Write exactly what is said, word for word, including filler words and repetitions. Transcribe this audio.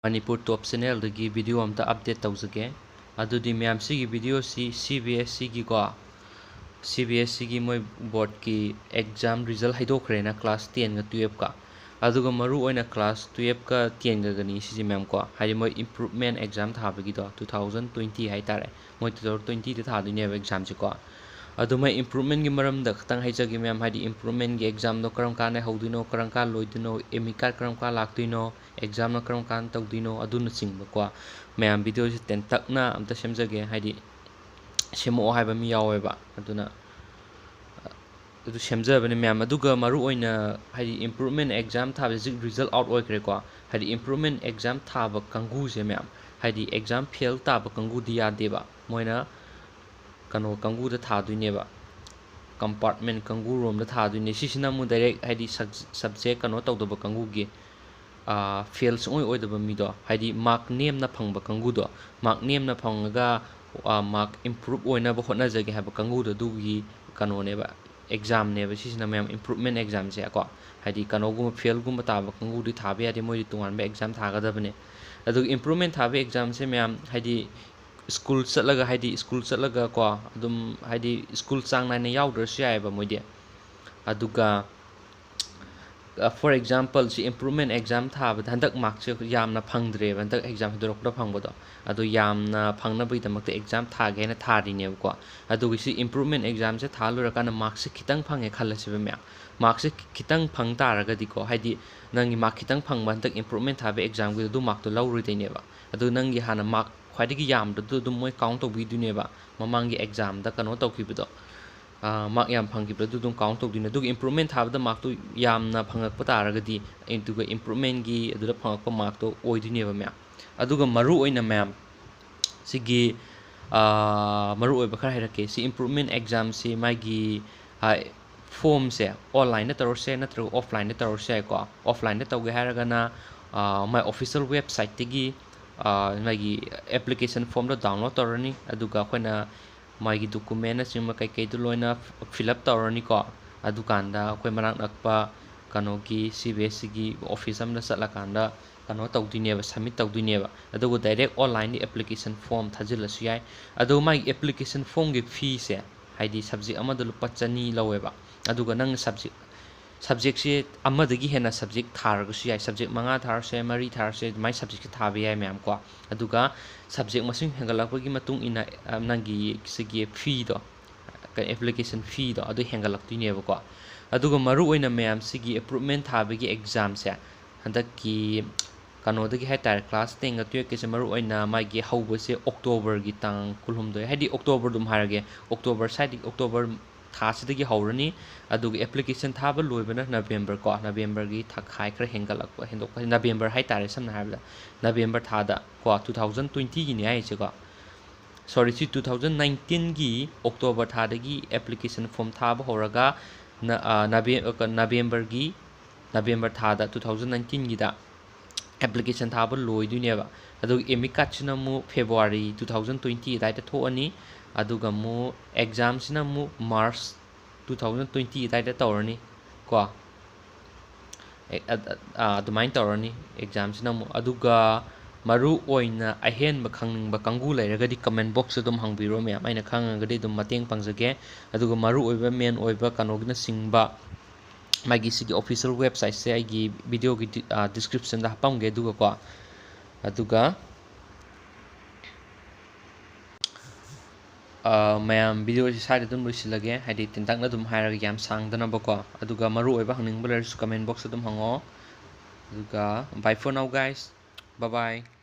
ꯃꯅꯤꯄꯨꯔ ꯇꯣꯞ ꯆꯦꯅꯦꯜꯗꯒꯤ video ꯑꯝꯇ update ꯇꯧꯖꯒꯦ꯫ ꯑꯗꯨꯗꯤ ꯃꯌꯥꯝ, ꯁꯤꯒꯤ ꯚꯤꯗꯤꯑꯣꯁꯤ ꯁꯤ ꯕꯤ ꯑꯦꯁ ꯁꯤꯒꯤꯀꯣ, ꯁꯤ ꯕꯤ ꯑꯦꯁ ꯁꯤꯒꯤ ꯃꯣꯏ ꯕꯣꯔꯗꯀꯤ ꯑꯦꯛꯖꯥꯝ ꯔꯤꯖꯜ ꯍꯥꯏꯗꯣꯛꯈ꯭ꯔꯦꯅ, ꯀ꯭ꯂꯥꯁ ꯇꯦꯟꯒ ꯇꯨꯌꯦꯜꯞꯀ꯫ ꯑꯗꯨꯒ ꯃꯔꯨ ꯑꯣꯏꯅ ꯀ꯭ꯂꯥꯁ ꯇꯨꯌꯦꯜꯞꯀ ꯇꯦꯟꯒꯒꯅꯤ ꯁꯤꯁꯦ ꯃꯌꯥꯝꯀꯣ, ꯍꯥꯏꯗꯤ ꯃꯣꯏ ꯏꯝꯄ꯭ꯔꯨꯞꯃꯦꯟ ꯑꯦꯛꯖꯥꯝ ꯊꯥꯕꯒꯤꯗꯣ, ꯇꯨ ꯊꯥꯎꯖꯟ ꯇ꯭ꯋꯦꯟꯇꯤ ꯍꯥꯏꯇꯥꯔꯦ, ꯃꯣꯏ ꯇꯨ ꯊꯥꯎꯖꯟ ꯇ꯭ꯋꯦꯟꯇꯤꯗ ꯊꯥꯗꯣꯏꯅꯦꯕ ꯑꯦꯛꯖꯥꯝꯁꯦꯀꯣ꯫ ꯑꯗꯨ ꯃꯣꯏ ꯏꯝꯄ꯭ꯔꯨꯞꯃꯦꯟꯒꯤ ꯃꯔꯝꯗ ꯈꯤꯇꯪ ꯍꯥꯏꯖꯒꯦ ꯃꯌꯥꯝ, ꯍꯥꯏꯗꯤ ꯏꯝꯄ꯭ꯔꯨꯞꯃꯦꯟꯒꯤ ꯑꯦꯛꯖꯥꯝꯗꯣ ꯀꯔꯝ ꯀꯥꯟꯗ ꯍꯧꯗꯣꯏꯅꯣ, ꯀꯔꯝ ꯀꯥꯟꯗ ꯂꯣꯏꯗꯣꯏꯅꯣ, ꯑꯦꯗꯃꯤꯠ ꯀꯥꯔꯗ ꯀꯔꯝ ꯀꯥꯟꯗ ꯂꯥꯛꯇꯣꯏꯅꯣ, ꯑꯦꯛꯖꯥꯝꯅ ꯀꯔꯝ ꯀꯥꯟꯗ ꯇꯧꯗꯣꯏꯅꯣ, ꯑꯗꯨꯅꯆꯤꯡꯕꯀꯣ꯫ ꯃꯌꯥꯝ, ꯚꯤꯗꯤꯑꯣꯁꯦ ꯇꯦꯟꯇꯛꯅ ꯑꯝꯇ ꯁꯦꯝꯖꯒꯦ, ꯍꯥꯏꯗꯤ ꯁꯦꯝꯃꯛꯑꯣ ꯍꯥꯏꯕ ꯃꯤ ꯌꯥꯎꯋꯦꯕ, ꯑꯗꯨꯅ ꯑꯗꯨ ꯁꯦꯝꯖꯕꯅꯦ ꯃꯌꯥꯝ꯫ ꯑꯗꯨꯒ ꯃꯔꯨ ꯑꯣꯏꯅ ꯍꯥꯏꯗꯤ ꯏꯝꯄ꯭ꯔꯨꯞꯃꯦꯟ ꯑꯦꯛꯖꯥꯝ ꯊꯥꯕꯁꯦ ꯍꯧꯖꯤꯛ ꯔꯤꯖꯜ ꯑꯥꯎꯠ ꯑꯣꯏꯈ꯭ꯔꯦꯀꯣ꯫ ꯍꯥꯏꯗꯤ ꯏꯝꯄ꯭ꯔꯨꯞꯃꯦꯟ ꯑꯦꯛꯖꯥꯝ ꯊꯥꯕ ꯀꯥꯡꯒꯨꯁꯦ ꯃꯌꯥꯝ, ꯍꯥꯏꯗꯤ ꯑꯦꯛꯖꯥꯝ ꯐꯦꯜ ꯇꯥꯕ ꯀꯥꯡꯒꯨꯗꯤ ꯌꯥꯗꯦꯕ, ꯃꯣꯏꯅ ꯀꯩꯅꯣ ꯀꯥꯡꯒꯨꯗ ꯊꯥꯗꯣꯏꯅꯦꯕ, ꯀꯝꯄꯥꯔꯠꯃꯦꯟ ꯀꯥꯡꯒꯨꯔꯣꯝꯗ ꯊꯥꯗꯣꯏꯅꯦ꯫ ꯁꯤꯁꯤꯅ ꯑꯃꯨꯛ ꯗꯥꯏꯔꯦꯛ ꯍꯥꯏꯗꯤ ꯁꯕꯖꯦꯛ ꯀꯩꯅꯣ ꯇꯧꯗꯕ ꯀꯥꯡꯒꯨꯒꯤ, ꯐꯦꯜ ꯁꯨꯡꯑꯣꯏ ꯑꯣꯏꯗꯕ ꯃꯤꯗꯣ, ꯍꯥꯏꯗꯤ ꯃꯥꯔꯛ ꯅꯦꯝꯅ ꯐꯪꯕ ꯀꯥꯡꯒꯨꯗꯣ, ꯃꯥꯔꯛ ꯅꯦꯝꯅ ꯐꯪꯉꯒ ꯃꯥꯔꯛ ꯏꯝꯄ꯭ꯔꯨꯞ ꯑꯣꯏꯅꯕ ꯍꯣꯠꯅꯖꯒꯦ ꯍꯥꯏꯕ ꯀꯥꯡꯒꯨꯗꯣ, ꯑꯗꯨꯒꯤ ꯀꯩꯅꯣꯅꯦꯕ, ꯑꯦꯛꯖꯥꯝꯅꯦꯕ꯫ ꯁꯤꯁꯤꯅ ꯃꯌꯥꯝ ꯏꯝꯄ꯭ꯔꯨꯞꯃꯦꯟ ꯑꯦꯛꯖꯥꯝꯁꯦ ꯀꯣ, ꯍꯥꯏꯗꯤ ꯀꯩꯅꯣꯒꯨꯝꯕ ꯐꯦꯜꯒꯨꯝꯕ ꯇꯥꯕ ꯀꯥꯡꯒꯨꯗꯤ ꯊꯥꯕ ꯌꯥꯗꯦ, ꯃꯣꯏꯗꯤ ꯇꯣꯉꯥꯟꯕ ꯑꯦꯛꯖꯥꯝ ꯊꯥꯒꯗꯕꯅꯦ꯫ ꯑꯗꯨꯒ ꯏꯝꯄ꯭ꯔꯨꯞꯃꯦꯟ ꯊꯥꯕ ꯑꯦꯛꯖꯥꯝꯁꯦ ꯃꯌꯥꯝ ꯍꯥꯏꯗꯤ ꯁ꯭ꯀꯨꯜ ꯆꯠꯂꯒ, ꯍꯥꯏꯗꯤ ꯁ꯭ꯀꯨꯜ ꯆꯠꯂꯒ ꯀꯣ, ꯑꯗꯨꯝ ꯍꯥꯏꯗꯤ ꯁ꯭ꯀꯨꯜ ꯆꯥꯡ ꯅꯥꯏꯅ ꯌꯥꯎꯗ꯭ꯔꯁꯨ ꯌꯥꯏꯑꯕ ꯃꯣꯏꯗꯤ꯫ ꯑꯗꯨꯒ, for example, ꯁꯤ ꯏꯝꯄ꯭ꯔꯨꯞꯃꯦꯟ ꯑꯦꯛꯖꯥꯝ ꯊꯥꯕꯗ ꯍꯟꯗꯛ ꯃꯥꯔꯛꯁꯦ ꯌꯥꯝꯅ ꯐꯪꯗ꯭ꯔꯦꯕ, ꯍꯟꯗꯛ ꯑꯦꯛꯖꯥꯝ ꯍꯥꯏꯗꯣꯔꯛꯄꯗ ꯐꯪꯕꯗꯣ, ꯑꯗꯣ ꯌꯥꯝꯅ ꯐꯪꯅꯕꯒꯤꯗꯃꯛꯇ ꯑꯦꯛꯖꯥꯝ ꯊꯥꯒꯦ ꯍꯥꯏꯅ ꯊꯥꯔꯤꯅꯦꯕꯀꯣ꯫ ꯑꯗꯨꯒ ꯁꯤ ꯏꯝꯄ꯭ꯔꯨꯞꯃꯦꯟ ꯑꯦꯛꯖꯥꯝꯁꯦ ꯊꯥ ꯂꯣꯏꯔꯀꯥꯟꯗ ꯃꯥꯔꯛꯁꯦ ꯈꯤꯇꯪ ꯐꯪꯉꯦ ꯈꯜꯂꯁꯦꯕ ꯃꯌꯥꯝ, ꯃꯥꯔꯛꯁꯦ ꯈꯤꯇꯪ ꯐꯪ ꯇꯥꯔꯒꯗꯤꯀꯣ, ꯍꯥꯏꯗꯤ ꯅꯪꯒꯤ ꯃꯥꯔꯛ ꯈꯤꯇꯪ ꯐꯪꯕ ꯍꯟꯗꯛ ꯏꯝꯄ꯭ꯔꯨꯞꯃꯦꯟ ꯊꯥꯕ ꯑꯦꯛꯖꯥꯝꯒꯤꯗꯣ, ꯑꯗꯨ ꯃꯥꯔꯛꯇꯣ ꯂꯧꯔꯣꯏꯗꯣꯏꯅꯦꯕ꯫ ꯑꯗꯨ ꯅꯪꯒꯤ ꯍꯥꯟꯅ ꯃꯥꯔꯛ ꯈ꯭ꯋꯥꯏꯗꯒꯤ ꯌꯥꯝꯕꯗꯨ ꯑꯗꯨꯝ ꯃꯣꯏ ꯀꯥꯎꯟ ꯇꯧꯕꯤꯗꯣꯏꯅꯦꯕ, ꯃꯃꯥꯡꯒꯤ ꯑꯦꯛꯖꯥꯝꯗ ꯀꯩꯅꯣ ꯇꯧꯈꯤꯕꯗꯣ, ꯃꯥꯔꯛ ꯌꯥꯝ ꯐꯪꯈꯤꯕꯗꯣ ꯑꯗꯨ ꯑꯗꯨꯝ ꯀꯥꯎꯟ ꯇꯧꯗꯣꯏꯅꯦ꯫ ꯑꯗꯨꯒ ꯏꯝꯄ꯭ꯔꯨꯞꯃꯦꯟ ꯊꯥꯕꯗ ꯃꯥꯔꯛꯇꯣ ꯌꯥꯝꯅ ꯐꯪꯉꯛꯄ ꯇꯥꯔꯒꯗꯤ, ꯑꯗꯨꯒ ꯏꯝꯄ꯭ꯔꯨꯞꯃꯦꯟꯒꯤ ꯑꯗꯨꯗ ꯐꯪꯉꯛꯄ ꯃꯥꯔꯛꯇꯣ ꯑꯣꯏꯗꯣꯏꯅꯦꯕ ꯃꯌꯥꯝ꯫ ꯑꯗꯨꯒ ꯃꯔꯨ ꯑꯣꯏꯅ ꯃꯌꯥꯝ, ꯁꯤꯒꯤ ꯃꯔꯨ ꯑꯣꯏꯕ ꯈꯔ ꯍꯥꯏꯔꯛꯀꯦ꯫ ꯁꯤ ꯏꯝꯄ꯭ꯔꯨꯞꯃꯦꯟ ꯑꯦꯛꯖꯥꯝꯁꯤ ꯃꯥꯒꯤ ꯐꯣꯝꯁꯦ ꯑꯣꯟꯂꯥꯏꯟꯗ ꯇꯧꯔꯁꯨ ꯌꯥꯏ, ꯅꯠꯇ꯭ꯔꯒ ꯑꯣꯐꯂꯥꯏꯟꯗ ꯇꯧꯔꯁꯨ ꯌꯥꯏꯀꯣ꯫ ꯑꯣꯐꯂꯥꯏꯟꯗ ꯇꯧꯒꯦ ꯍꯥꯏꯔꯒꯅ ꯃꯥꯏ ꯑꯣꯐꯤꯁꯤꯌꯦꯜ ꯋꯦꯕꯁꯥꯏꯠꯇꯒꯤ ꯃꯥꯒꯤ ꯑꯦꯄ꯭ꯂꯤꯀꯦꯁꯟ ꯐꯣꯝꯗꯣ ꯗꯥꯎꯟꯂꯣꯗ ꯇꯧꯔꯅꯤ, ꯑꯗꯨꯒ ꯑꯩꯈꯣꯏꯅ ꯃꯥꯒꯤ ꯗꯣꯀꯨꯃꯦꯟꯅꯆꯤꯡꯕ ꯀꯩꯀꯩꯗꯨ ꯂꯣꯏꯅ ꯐꯤꯜ ꯑꯞ ꯇꯧꯔꯅꯤꯀꯣ꯫ ꯑꯗꯨꯀꯥꯟꯗ ꯑꯩꯈꯣꯏ ꯃꯅꯥꯛ ꯅꯛꯄ ꯀꯩꯅꯣꯒꯤ ꯁꯤ ꯕꯤ ꯑꯦꯁ ꯁꯤꯒꯤ ꯑꯣꯐꯤꯁ ꯑꯃꯗ ꯆꯠꯂꯀꯥꯟꯗ ꯀꯩꯅꯣ ꯇꯧꯗꯣꯏꯅꯦꯕ, submit ꯇꯧꯗꯣꯏꯅꯦꯕ꯫ ꯑꯗꯨꯒ direct online-ꯗ application form ꯊꯥꯖꯤꯜꯂꯁꯨ ꯌꯥꯏ꯫ ꯑꯗꯣ ꯃꯥꯒꯤ application form-ꯒꯤ fee-ꯁꯦ, ꯍꯥꯏꯗꯤ subject ꯑꯃꯗ ꯂꯨꯄꯥ ꯆꯅꯤ ꯂꯧꯋꯦꯕ꯫ ꯑꯗꯨꯒ ꯅꯪꯅ subject, subject-ꯁꯦ ꯑꯃꯗꯒꯤ ꯍꯦꯟꯅ subject ꯊꯥꯔꯒꯁꯨ ꯌꯥꯏ꯫ Subject ꯃꯉꯥ ꯊꯥꯔꯁꯨ ꯌꯥꯏ, ꯃꯔꯤ ꯊꯥꯔꯁꯨ ꯌꯥꯏ, ꯑꯗꯨꯃꯥꯏꯅ subject-ꯁꯦ ꯊꯥꯕ ꯌꯥꯏ ꯃꯌꯥꯝ ꯀꯣ꯫ ꯑꯗꯨꯒ subject ꯃꯁꯤꯡ ꯍꯦꯟꯒꯠꯂꯛꯄꯒꯤ ꯃꯇꯨꯡ ꯏꯟꯅ, ꯑ, ꯅꯪꯒꯤ ꯁꯤꯒꯤ fee-ꯗꯣ, application fee-ꯗꯣ ꯑꯗꯨ ꯍꯦꯟꯒꯠꯂꯛꯇꯣꯏꯅꯦꯕꯀꯣ꯫ ꯑꯗꯨꯒ ꯃꯔꯨ ꯑꯣꯏꯅ ꯃꯌꯥꯝꯁꯤꯒꯤ improvement ꯊꯥꯕꯒꯤ exam-ꯁꯦ ꯍꯟꯗꯛꯀꯤ ꯀꯩꯅꯣꯗꯒꯤ ꯍꯥꯏꯇꯥꯔꯦ, class ten-ꯒ twelve-ꯀꯤꯁꯦ ꯃꯔꯨ ꯑꯣꯏꯅ ꯃꯥꯒꯤ ꯍꯧꯕꯁꯦ October-ꯒꯤ ꯇꯥꯡ ꯀꯨꯟꯍꯨꯝꯗꯣꯏ, ꯍꯥꯏꯗꯤ October ꯑꯗꯨꯝ ꯍꯥꯏꯔꯒꯦ, October side, October ꯊꯥꯁꯤꯗꯒꯤ ꯍꯧꯔꯅꯤ꯫ ꯑꯗꯨꯒ application ꯊꯥꯕ ꯂꯣꯏꯕꯅ November ꯀꯣ, November-ꯒꯤ ꯊꯥꯈꯥꯏ ꯈꯔ ꯍꯦꯟꯒꯠꯂꯛꯄ, ꯍꯦꯟꯗꯣꯛꯄ, November ꯍꯥꯏꯇꯥꯔꯦ, ꯁꯝꯅ ꯍꯥꯏꯔꯕꯗ November ꯊꯥꯗ ꯀꯣ, two thousand twenty-ꯒꯤꯅꯤ ꯍꯥꯏꯔꯤꯁꯦꯀꯣ꯫ Sorry, ꯁꯤ two thousand nineteen-ꯒꯤ October ꯊꯥꯗꯒꯤ application form ꯊꯥꯕ ꯍꯧꯔꯒ ꯅ-, ꯑ, Nove-, ꯑ, November-ꯒꯤ, November ꯊꯥꯗ two thousand nineteen-ꯒꯤꯗ application ꯊꯥꯕ ꯂꯣꯏꯗꯣꯏꯅꯦꯕ꯫ ꯑꯗꯨꯒ admit card-ꯁꯤꯅ ꯑꯃꯨꯛ February two thousand twenty ꯑꯗꯨꯋꯥꯏꯗ ꯊꯣꯛꯑꯅꯤ꯫ ꯑꯗꯨꯒ ꯑꯃꯨꯛ exam-ꯁꯤꯅ ꯑꯃꯨꯛ March two thousand twenty ꯑꯗꯨꯋꯥꯏꯗ ꯇꯧꯔꯅꯤ ꯀꯣ꯫ ꯑꯦ, ꯑ-, ꯑ-, ꯑ, ꯑꯗꯨꯃꯥꯏꯅ ꯇꯧꯔꯅꯤ exam-ꯁꯤꯅ ꯑꯃꯨꯛ꯫ ꯑꯗꯨꯒ ꯃꯔꯨ ꯑꯣꯏꯅ ꯑꯍꯦꯟꯕ ꯈꯪꯅꯤꯡꯕ ꯀꯥꯡꯕꯨ ꯂꯩꯔꯒꯗꯤ comment box-ꯇ ꯑꯗꯨꯝ ꯍꯪꯕꯤꯔꯣ ꯃꯌꯥꯝ, ꯑꯩꯅ ꯈꯪꯉꯒꯗꯤ ꯑꯗꯨꯝ ꯃꯇꯦꯡ ꯄꯥꯡꯖꯒꯦ꯫ ꯑꯗꯨꯒ ꯃꯔꯨ ꯑꯣꯏꯕ, main ꯑꯣꯏꯕ ꯀꯩꯅꯣꯒꯤꯅꯆꯤꯡꯕ ꯃꯥꯒꯤ ꯁꯤꯒꯤ official website-ꯁꯦ ꯑꯩꯒꯤ video-ꯒꯤ ꯗꯤ-, ꯑ, description-ꯗ ꯍꯥꯞꯄꯝꯒꯦ꯫ ꯑꯗꯨꯒꯀꯣ, ꯑꯗꯨꯒ, ꯑ, ꯃꯌꯥꯝ, video-ꯁꯦ ꯁ꯭ꯋꯥꯏꯗ ꯑꯗꯨꯝ ꯂꯣꯏꯁꯤꯜꯂꯒꯦ, ꯍꯥꯏꯗꯤ ꯇꯦꯟꯇꯛꯅ ꯑꯗꯨꯝ ꯍꯥꯏꯔꯒ ꯌꯥꯝ ꯁꯥꯡꯗꯅꯕꯀꯣ꯫ ꯑꯗꯨꯒ ꯃꯔꯨ ꯑꯣꯏꯕ ꯍꯪꯅꯤꯡꯕ ꯂꯩꯔꯁꯨ comment box-ꯇ ꯑꯗꯨꯝ ꯍꯪꯉꯛꯑꯣ꯫ ꯑꯗꯨꯒ bye for now, guys. Bye bye.